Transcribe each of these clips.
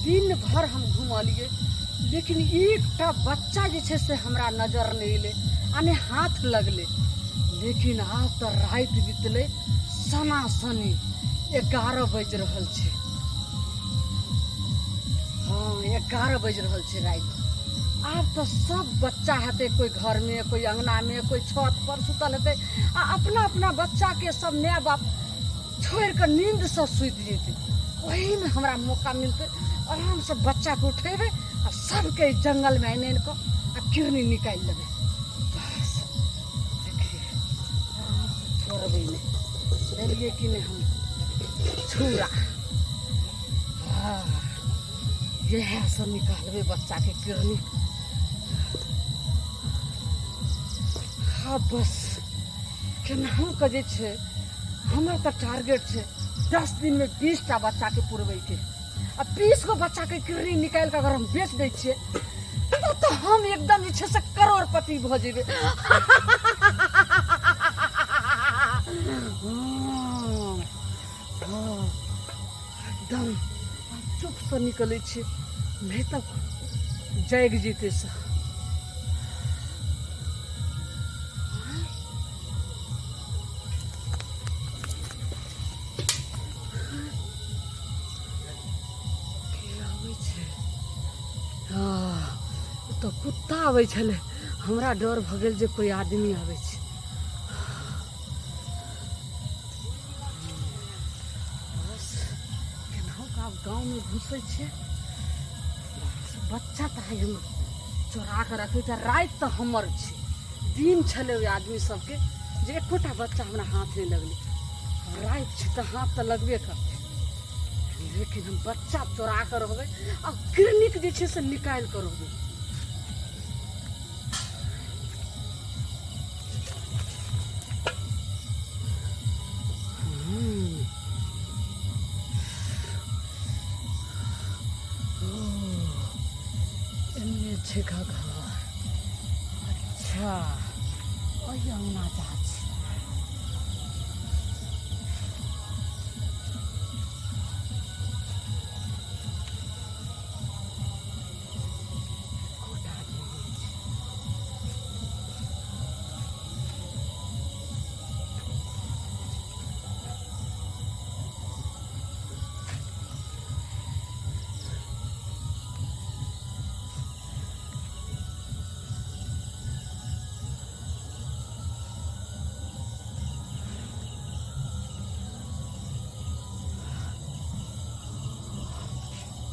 दिन भरि हम घुमलियै, लेकिन एकटा बच्चा जे छै से हमरा नजर नहि एलै आ नहि हाथ लगलै। लेकिन आब तऽ राति बितलै, सनासनी 11 बाजि रहल छै। हँ, 11 बाजि रहल छै राति। आब तऽ सब बच्चा हेतै, कोइ घरमे, कोइ अङ्गनामे, कोइ छत पर सुतल हेतै, आ अपना अपना बच्चाके सब माय बाप छोड़ि कऽ नींदसँ सुति जेतै। ओहीमे हमरा मौका मिलतै, आरामसँ बच्चाके उठेबै आ सबके जंगलमे आनि आनि कऽ आ किरनी निकालि लेबै। बस देखिए, आरामसँ छोड़बै नहि। लेलियै कि नहि हम छुरा? हँ, इएह सब निकालबै बच्चाके किरनी। हँ, बस केनाहु कऽ जे छै, हमर तऽ टारगेट छै 10 दिनमे 20टा बच्चाके पुरबैके, आ 20 गो बच्चाके किरनी निकालि कऽ अगर हम बेच दै छियै तऽ हम एकदम जे छै से करोड़पति भऽ जेबै। हँ, एकदम चुपसँ निकलै छियै, नहि तऽ जागि जेतै से। के आबै छै? तऽ कुत्ता आबै छलै, हमरा डर भऽ गेल जे कोइ आदमी आबै छै। बस केनाहु कऽ आब गाँवमे घुसै छियै। बच्चा तऽ आइ हम चोरा कऽ रखै छै। राति तऽ हमर छै, दिन छलै ओहि आदमी सबके जे एकोटा बच्चा हमरा हाथ नहि लगलै। राति छै तऽ हाथ तऽ लगबे करतै, लेकिन हम बच्चा चोरा कऽ रहबै आ क्लिनिक जे छै से निकालि कऽ रहबै। एन्ने छै घर। अच्छा, ओहि अङ्गना जा छै। एकोटा आदमी नहि छै।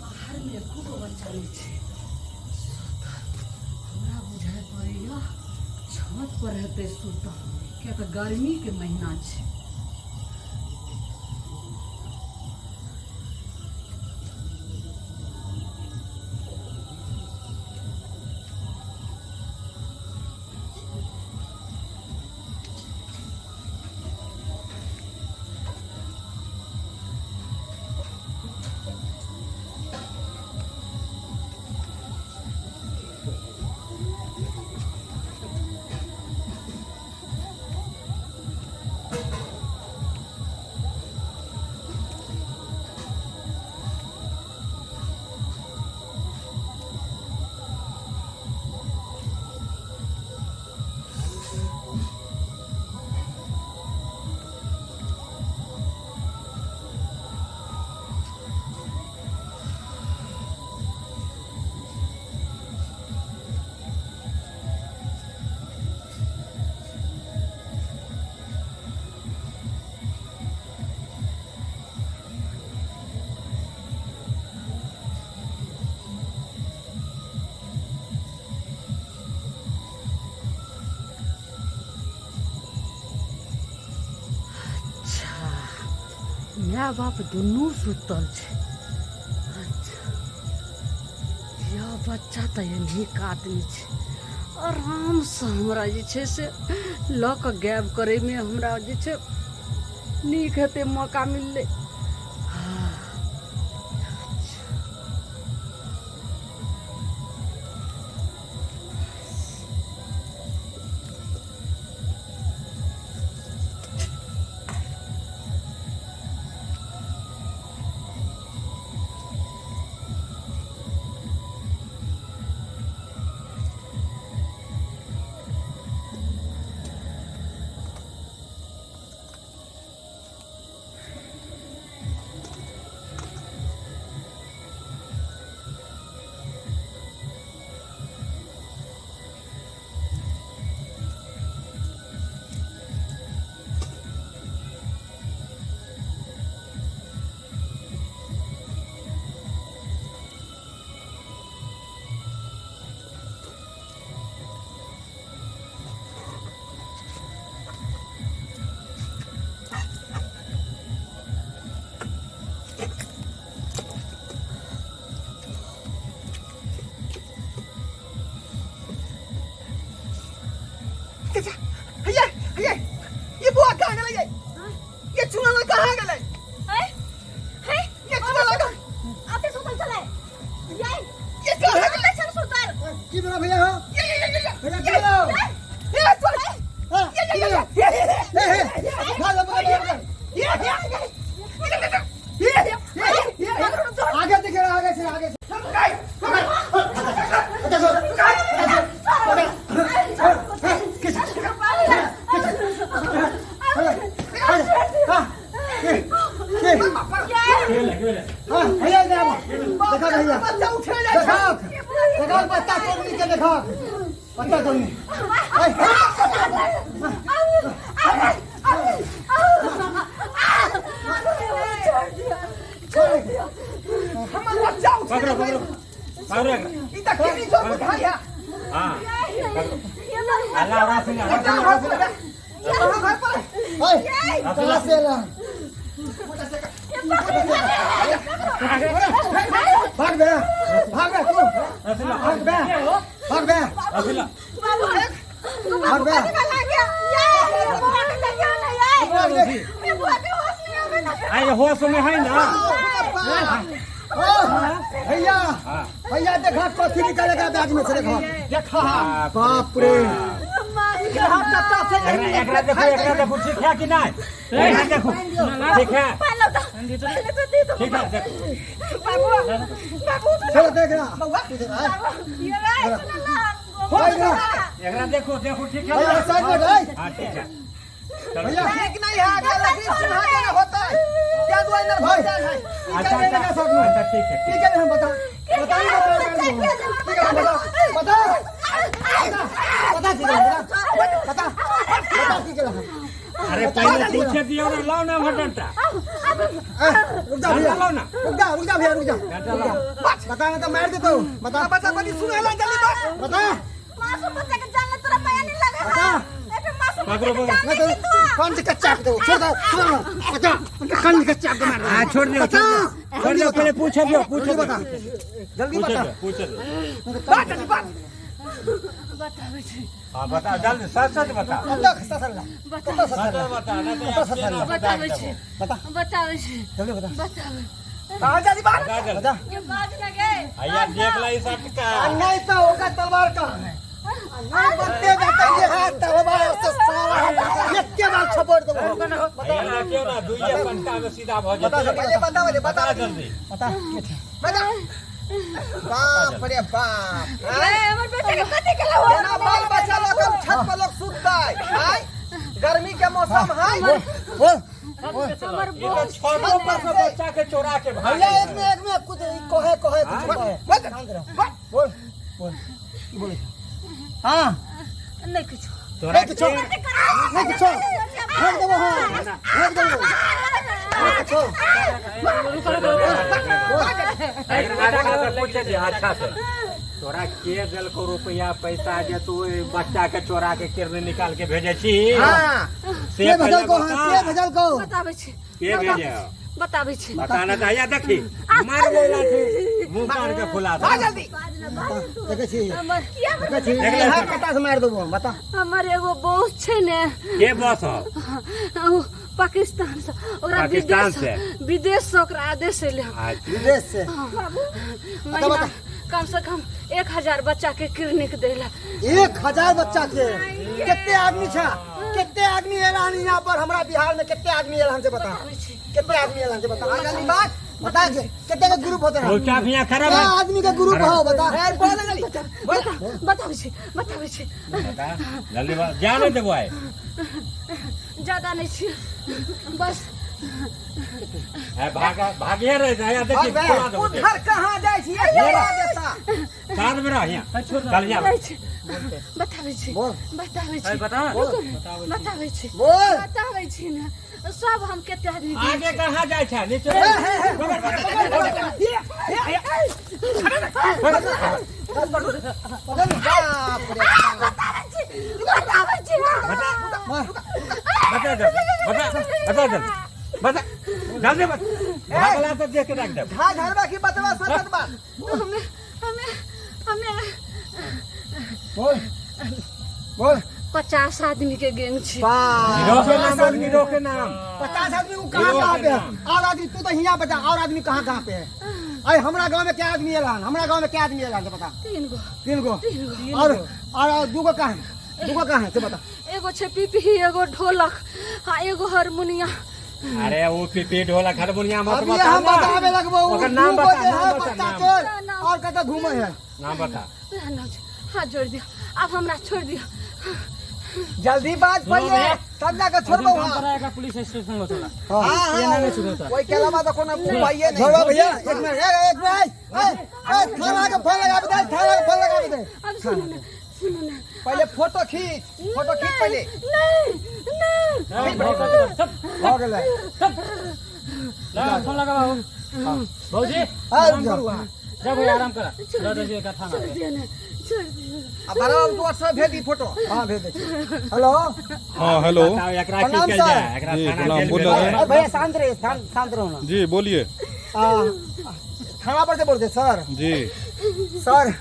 बाहरमे एको गो बच्चा नहि छै सुतल। हमरा बुझाइ पड़ैया छत पर हेतै सुतल, किया तऽ गर्मीके महीना छै। अच्छा, माय बाप दुनू सुतल छै। अच्छा, यह बच्चा तऽ नीक आदमी छै। आरामसँ हमरा जे छै से लऽ कऽ गायब करैमे हमरा जे छै नीक हेतै, मौका मिललै। सुतल छलै ये ये कहाँ छल सुतल की भेलो भैया हो भैया की भेलो ये चल हाँ, की भेलो हे हे भाग भाग भाग आगे दिखे रहा आगे से आगे से अच्छा सर भैया इधर आओ। देखा भैया बच्चा उठे जाए देखा देखा बच्चा चोरनी के देखा बच्चा चोरनी हमर बच्चा उठे पकड़ो पकड़ो पकड़ो एकरा। ई त केनी जोर बुझाइ है हाँ अल्लाह रासिला बच्चा घर पर है घर पर है कहाँ से ला भाग बे भाग बे तू रासिला भाग बे भाग बे रासिला भाग बे आइ होश में है ना भैया हाँ भैया देखा कथी निकालेगा बैग में से देखा देखा बाप रे यहाँ कत्ता से एकरा एकरा देखो एकरा देखो ठीक है कि नहीं एकरा देखो ठीक है ठीक है देखो चलो देख रहा बउआ एकरा देखो देखो ठीक है भैया ना? साइड में भाई हाँ ठीक है चलो भैया ठीक नहीं है अगर लकड़ी सुना के ना होता है क्या दुआ इधर भाई। भर है अच्छा निकाल अच्छा लेगा साथ में अच्छा ठीक है ठीक है हम बता बता ही बता ठीक है बता बता बता ठीक है बता बता बता ठीक है अरे पहले पूछे दियो ना लाओ ना हमर डंटा रुक जा भैया लाओ ना रुक जा रुक जा भैया रुक जा डंटा लाओ बता ना तो मार देता हूँ बता बच्चा बड़ी सुना ला जल्दी बस बता बता पकड़ो पकड़ो मैं तो कौन से कच्चा दो छोड़ दो छोड़ दो बता कौन से कच्चा दो मार दो हाँ छोड़ दियो बता छोड़ दियो पहले पूछे दियो पूछे जल्दी दियो बता जल्दी पूछे बता दियो पूछे दियो बस जल्दी बस बताबै छी हाँ बता जल्दी सच सच बता कत्ता खस्ता सल्ला कत्ता सच सल्ला बता ना तो यार केना बताबै छी बता बताबै छी जल्दी बता बताबै कहाँ जल्दी बस बता जल्दी बता भैया देख ला इस अटका नहीं तो होगा तलवार कहाँ है नहीं बनते जाता ये है तलवार से साला एक के बाद छपोड़ दो भैया देखियो ना दुइये पंटा में सीधा भ बता जेतै पहले बता बता बता जल्दी बता के थे बता बाप रे बाप केना बाल बच्चा लोग हम छत पर लोग सुततै आय गर्मी के मौसम है बोल बोल हमर ये तो छतो पर से बच्चा के चोरा के भाग भैया एक में कुछ कहे कहे कुछ कहे शांत रहो बोल बोल की बोले हाँ नहि किछु तोरा नहीं तो छोड़ नहीं तो छोड़ फेंक देबो हाँ फेंक देबो नहीं तो छोड़ अच्छा से पूछे दे अच्छा से तोरा के देलको रुपया पैसा जे तू ओहि बच्चा के चोरा के किरने निकाल के भेजे छी हाँ से के पहिले भेजल को हाँ बता। के भेजल को बताबै छी के भेजे बताबै छी बताना चाहिए देखी मार बोला छी मुंह कान के फुला दे आ जल्दी देखै छी हमर देखै छी देख ले। हाथ कता से मारि देबो हम बता हमर एगो बॉस छै ने के बस हो ओ पाकिस्तान से ओकरा पाकिस्तान विदेश से? विदेश से ओकरा आदेश एलै हन। अच्छा विदेश से महीना बता। कम से कम 1000 बच्चा के क्लिनिक देला 1000 बच्चा के कते आदमी छा कते आदमी एल हन यहाँ पर हमरा बिहार में कते आदमी एल हन से बता बताबै छी कते आदमी एल हन से बता जल्दी बात बता के कते के ग्रुप होते हैं चुपचाप यहाँ खड़ा क्या रह। आदमी के ग्रुप हो बता ए बोल जल्दी बताबै छी बताबै छी बता जल्दी बता जा नहीं देबो आइ ज्यादा नहीं छी बस है भाग भागिए रहे जा देखी भाग बे। फुला देबो उधर कहाँ जाइ छी देता साथ में रह यहाँ चल यहाँ नहीं छी बताबै छी बोल। बताबै छी बता रुकू ने, बताबै छी बोल बताबै छी ने सब हम कते आदमी गेल आगे कहाँ जाइ छै नीचे बाप रे बाप। छी बताबै छी बता दे बता बता दे बता जल्दी बता भागला तो देख के रख दे झा झरबा की बतवा सतत बात हमें हमें हमें बोल बोल 50 आदमी के गैंग छी गिरोह के नाम बोल गिरोह के नाम 50 आदमी वो कहाँ कहाँ पे है और आदमी तू तो यहाँ बता और आदमी कहाँ कहाँ पे है आइ हमरा गाँव में क्या आदमी एल हन? हमरा गाँव में क्या आदमी एल हन से बता। 3 गो। 3 गो। 3 गो। और 2 गो कहाँ है? 2 गो कहाँ है से बता। एगो छै पिपही, एगो ढोलक, हाँ एगो हारमोनिया। अरे वो पिपी ढोलक हारमोनिया मत अभी बता हम ना। बतावे लगबो उ ओकर नाम दू गो बता, जे नाम है बता, बच्चा नाम। चोर नाम। और कतऽ घूमे है। नाम बता। ना, हाथ जोड़ दियो, अब हमरा छोड़ दियो। जल्दी बात पहिले तब जाके छोड़बो वहाँ। पुलिस स्टेशन में चला। हाँ। हाँ एना हाँ नहीं छुटता। ओहि के अलावा तो कोनो उपाये नहीं। झोड़ा भैया एक मिनट, एक मिनट, ए, ए, थाना के फोन लगा दे, थाना के फोन लगा दे। अब सुनू ना, सुनू ना। पहिले फोटो खींच, फोटो खींच पहिले। नहीं नहीं। हो गेलै। लगा फोन लगा बाबू। भौजी हाँ, आराम जाओ। करू अहाँ। जा भैया आराम करा। दऽ दै छियै एकरा थाना छोड़ पे। दियो ना, छोड़ दियो। आ बड़ा तू व्हाट्सएप भेज दी फोटो। हाँ भेज दे। हेलो। हाँ हेलो। बताओ एकरा की प्रणाम कयल सर। जाय, एकरा जी, थाना प्रणाम, जेल बोल भेजल रहे हैं। जाय। अरे भैया शांत रहिए, शांत रहो ना। जी बोलिए। थाना पर से बोलते सर। जी सर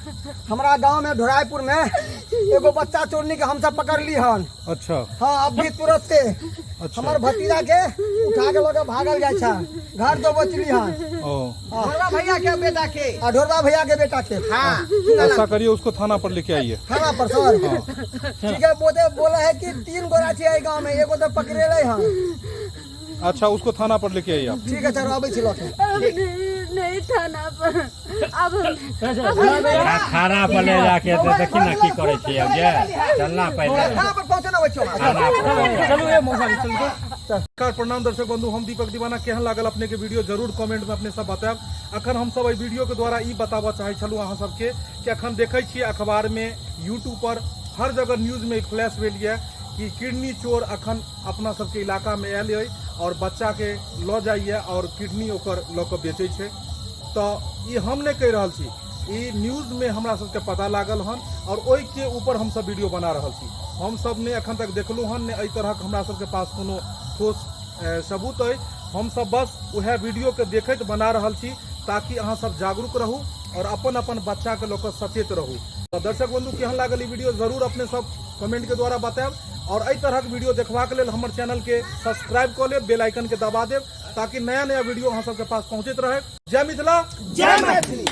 हमारा गांव में ढोराईपुर में एगो बच्चा चोरनी के हम सब पकड़ ली हन। अच्छा। हाँ अब भी तुरंत से। अच्छा। हमार भतीजा के उठा के लगे भागल जाय छा, घर तो बचली हन। ओ ढोरबा भैया के बेटा के। आ ढोरबा भैया के बेटा के। हाँ ऐसा करिए उसको थाना पर लेके आइए। थाना पर सर। ठीक है, बोले बोला है कि 3 गोरा छे गांव में, एगो तो पकड़े ले हन। अच्छा उसको थाना पर लेके आइए आप। ठीक है सर, आबै छी लके। अब नहीं, नहीं थाना पर, अब एकरा थाना पर ले जाके देखी ना की करै छी अब जे चलना पहिले थाना पर पहुंचना होइ छौ। थाना पर। चलू ए मौसा जी, चलू। नमस्कार प्रणाम दर्शक बंधु, हम दीपक दीवाना। केहन लागल अपने के वीडियो जरूर कमेंट में अपने सब बतायब। अखन हम सब एहि वीडियो के द्वारा ई बताबऽ चाहै छलहुँ अहाँ सबके कि अखन देखै छियै अखबार में, यूट्यूब पर, हर जगह न्यूज में फ्लैश भेल यऽ कि किडनी चोर अखन अपना सबके इलाका में आयल अइ और बच्चा के लऽ जाइए और किडनी ओकर लऽ कऽ बेचै छै। तऽ ई हम नहि कहि रहल छी, ई न्यूज में हमरा सबके पता लागल हन और ओहिके ऊपर हम सब वीडियो बना रहल छी। हम सब ने अखन तक देखलहुँ हन, ने एहि तरहक हमरा सबके पास कोनो ठोस सबूत अइ। हम सब बस उएह वीडियो के देखैत बना रहल छी ताकि अहाँ सब जागरूक रहू और अपन अपन बच्चा के लऽ कऽ सचेत रहू। तऽ दर्शक बंधु केहन लागल ई वीडियो जरूर अपने सब कमेंट के द्वारा बतायब और एहि तरहक वीडियो देखबाक लेल हमर चैनल के सब्सक्राइब कऽ लेब, बेल आइकन के दबा देब ताकि नया नया वीडियो अहाँ सबके पास पहुँचैत रहे। जय मिथिला, जय मैथिली।